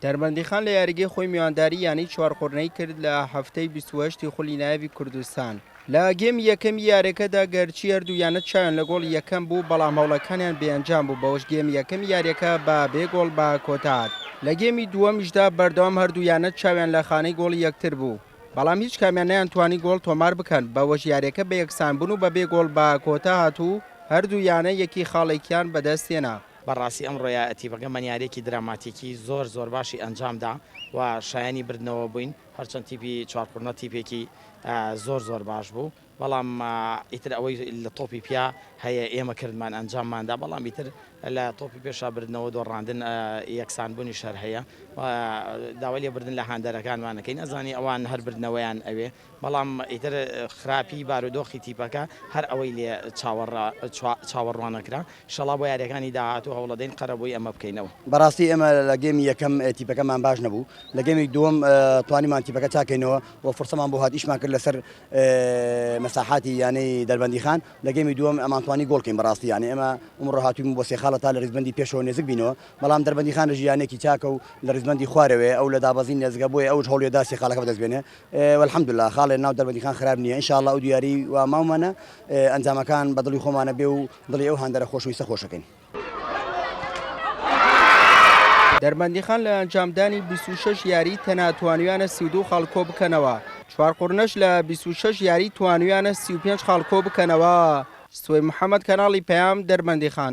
دەربەندیخان لە یاریگەی خۆی میوانداری یانەی چوارقوڕنەی کرد لە هەفتەی 28 خولی نایابی کوردستان. لە گێمی یەکەمی یاریەکەدا گەرچی هەردوو یانە چاویان لە گۆڵی یەکەم بوو، بەڵام هەوڵەکانیان بێ ئەنجام بوو، بەوەش گێمی یەکەمی یاریەکە بە بێ گۆڵ بە کۆتا هات. لە گێمی دووەمیشدا بەردەوام هەردوو یانە چاویان لە خانەی گۆڵی یەکتر بوو، بەڵام هیچ کامیان نەیانتوانی گۆڵ تۆمار بکەن، بەوەش یاریەکە بە یەکسانبوون و بەبێ گۆڵ بە کۆتا هات و هەردوو یانە یەکی خاڵێکیان بەدەستهێنا. بەڕاستی ئەمڕۆ تیپەکەمان یارییەکی دراماتیکی زۆر زۆر باشی ئەنجامدا و شایەنی بردنەوە بووین، هەرچەند تیپی چوارقوڕنە تیپێکی زۆر زۆر باش بوو، بەڵام ئیتر ئەوەی لە تۆپی پیا هەیە ئێمە کردمان ئەنجامماندا، بەڵام ئیتر لە تۆپی پێشا بردنەوە دۆڕاندن یەکسانبوونیش هەر هەیە و داوای لێبوردن لە هاندەرەکانمان ئەکەین، ئەزانی ئەوان هەر بردنەوەیان ئەوێ، بەڵام ئیتر خراپی بارودۆخی تیپەکە هەر ئەوەی لێ چاوەڕوانەکرا، ئیشەڵا بۆ یارییەکانی داهاتوو هەوڵەدەین قەرەبووی ئەمە بکەینەوە. بەڕاستی ئێمە لە گێمی یەکەم تیپەکەمان باش نەبوو، لە گێمی دووەم توانیمان تیپەکە چاکەینەوە و فرسەمان بۆ هات ئیشمان کرد لەسەر مەساحاتی یانەی دەربەندیخان، لە گێمی دووەم ئەمانتوانی گۆڵ کەین بەڕاستی یانی ئێمە ئمڕۆ هاتووین بۆ سێ خاڵە تا لە ریزبەندی پێشەوە نێزک بینەوە، بەڵام دەربەندیخانش یانەیەکی چاکە و لە ریزبەندی خوارەوەیە ئەو لە دابەزین نێزکە بۆیە ئەوش هەوڵیدا سێ خاڵەکە بەدەست بێنێ. والحمدللە خاڵێ ناو دەربەندیخان خراپ نییە ان شاء اللە ئەو دوو یاریی وا ماومانە ئەنجامەکان بە دڵی خۆمانە بێ و دڵی ئەو هاندەرە خۆشەویستە خۆشەکەین. دەربەندیخان لە ئەنجامدانی 26 یاری تەنها توانیویانە 32 خاڵ کۆبکەنەوە، چوارقوڕنەش لە 26 یاری توانیویانە 35 خاڵ کۆبکەنەوە. سوەی محەمەد کەناڵی پەیام، دەربەندیخان.